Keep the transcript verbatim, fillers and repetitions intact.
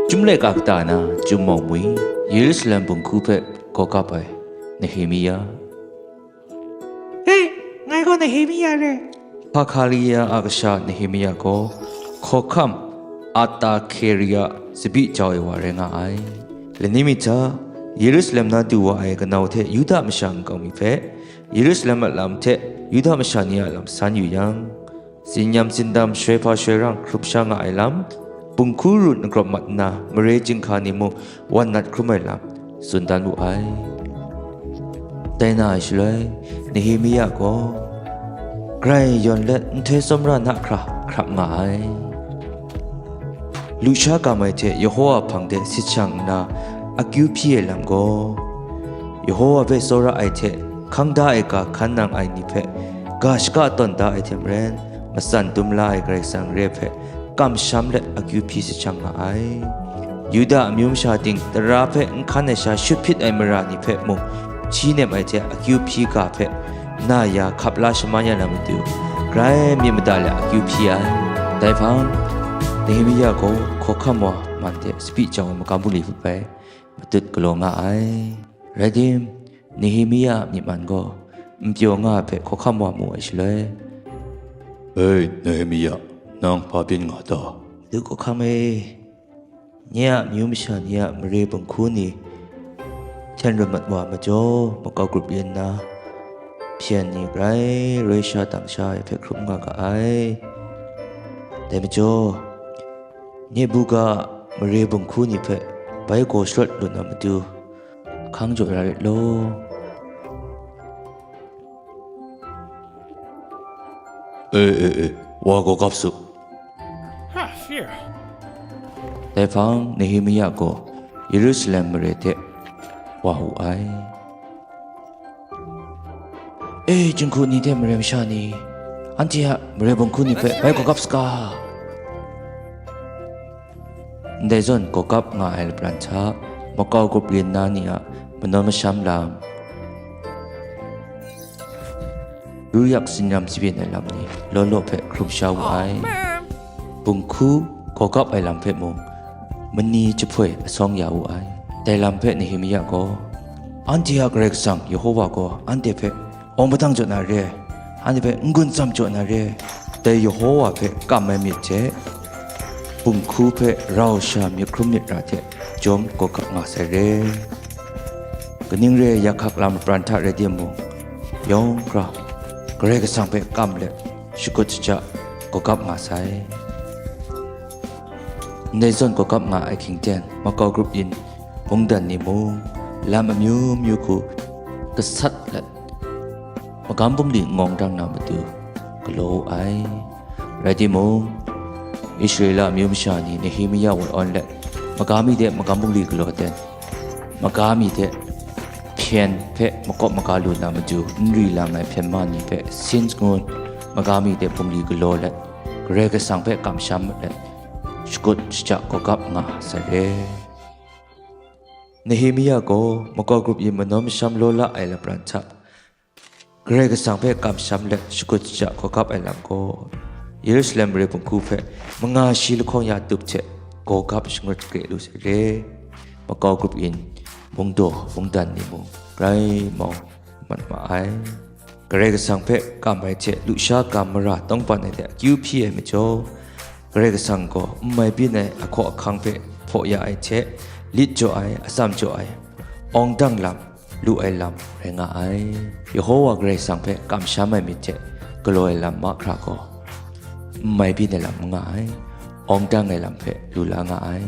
Chyum laika kata na chyum mawng mi, Yerusalem bunghku hpe gaw kap ai Nehemia. He, ngai gaw Nehemia re. Hkakaria a kasha Nehemia gaw hkawhkam Artakeria tsabyi jau ai wa rai nga ai. Lani mi hta, Yerusalem na du wa ai kanau hte Yuda masha nkau mi hpe, Yerusalem a lam hte Yuda masha ni a lam san yu yang, tsinyam tsindam, shoi hpa shoi rang hkrum sha nga ai lam, bunghku run agrawp mat nna, mare jinghka ni mung wan nat hkrum ai lam, tsun dan wu ai. Dai na ai shaloi, Nehemia gaw grai yawn let nhtoi tsawmra na hkra hkrap nga ai. Lusha kam ai hte Yehowa hpang de sit shang nna akyu hpyi ai lam gaw, Yehowa hpe tsawra ai hte hkang da ai ga hkan nang ai ni hpe ga shaka tawn da ai hte maren, matsan dum la ai Karai Kasang re hpe kamsham let akyu hpyi sit shang nga ai. Yuda amyu masha ting tara hpe n hkan ai sha shut hpyit ai mara ni hpe mung hti nem ai hte akyu hpyi ga hpe na ya hkap la shaman ya na matu, grai myit mada let akyu hpyi ai. Dai hpang, Nehemia gaw hkawhkam wa man hte tsabyi jau ai magam bungli hpe bai matut galaw nga ai. Rai tim, Nehemia a myi man gaw n pyaw nga ai hpe hkawhkam wa mu ai shaloi, "Hei, Nehemia, nang hpa byin nga ta?" "Madu hkawhkam e, nye a amyu masha ni a mare bunghku ni hten run mat wa majaw, makau grup yin nna, hpyen ni grai roi sha dang sha ai hpe hkrum nga ga ai. Dai majaw, nye buga a mare bunghku ni hpe bai gaw sharawt lu na matu, ahkang jaw ya rit law." "E, e, e, wa gaw kap su." Dai hpang, Nehemia gaw Yerusalem mare hte wa wu ai. "E, jinghku ni hte mare masha ni, anhte a mare bunghku ni hpe bai gaw kap saga." Ndai zawn gaw kap nga ai lapran hta, makau grup yin na ni a manawn masham lam, ru yak tsin ram tsabyin ai lam ni law law hpe hkrum sha wu ai. Bunghku gaw kap ai lam hpe mung, mani jahpoi asawng ya wu ai. Dai lam hpe Nehemia gaw, "Anhte a Karai Kasang Yehowa gaw anhte hpe awng padang jaw na re, anhte hpe n-gun tsam jaw na re, dai Yehowa hpe kam ai myit hte, bunghku hpe rau sha myit hkrum myit ra hte jawm gaw kap nga sai re. Kaning re ai, yak hkak lam pran hta rai timung, yawng hkra Karai Kasang hpe kam let, shakut shaja gaw kap nga sai." Ndai zawn gaw kap nga ai hkying ten, makau grup yin mungdan ni mung, lam amyu myu hku gasat let, magam bungli ngawng dang na matu galaw wu ai. Rai timung, Israela amyu masha ni Nehemia woi awn let, maga mi de magam bungli galaw ten, maga mi de hpyen hpe makawp maga lu na matu, n ri lang ai hpyen ma ni hpe sin shangun, maga mi de bungli galaw let, Karai Kasang hpe kamsham let, shakut shaja gaw kap nga sai re. Nehemia gaw makau grup yin manawn masham law la ai lapran hta, Karai Kasang hpe kamsham let shakut shaja gaw kap ai lam gaw, Yerusalem mare bunghku hpe manga shi lahkawng ya tup hte gaw kap shangut kre lu sai re. Makau grup yin mungdaw mungdan ni mung grai mau mat ma ai. Karai Kasang hpe kam ai hte lusha kam mara tawngban ai hte akyu hpyi ai majaw, Karai Kasang gaw n mai byin ai ahkaw ahkang hpe hpaw ya ai hte, lit jaw ai, atsam jaw ai, awng dang lam, lu ai lam rai nga ai. Yehowa Karai Kasang hpe kamsham ai myit hte galaw ai lam mahkra gaw, n mai byin ai lam n nga ai, awng dang ai lam hpe lu la nga ai.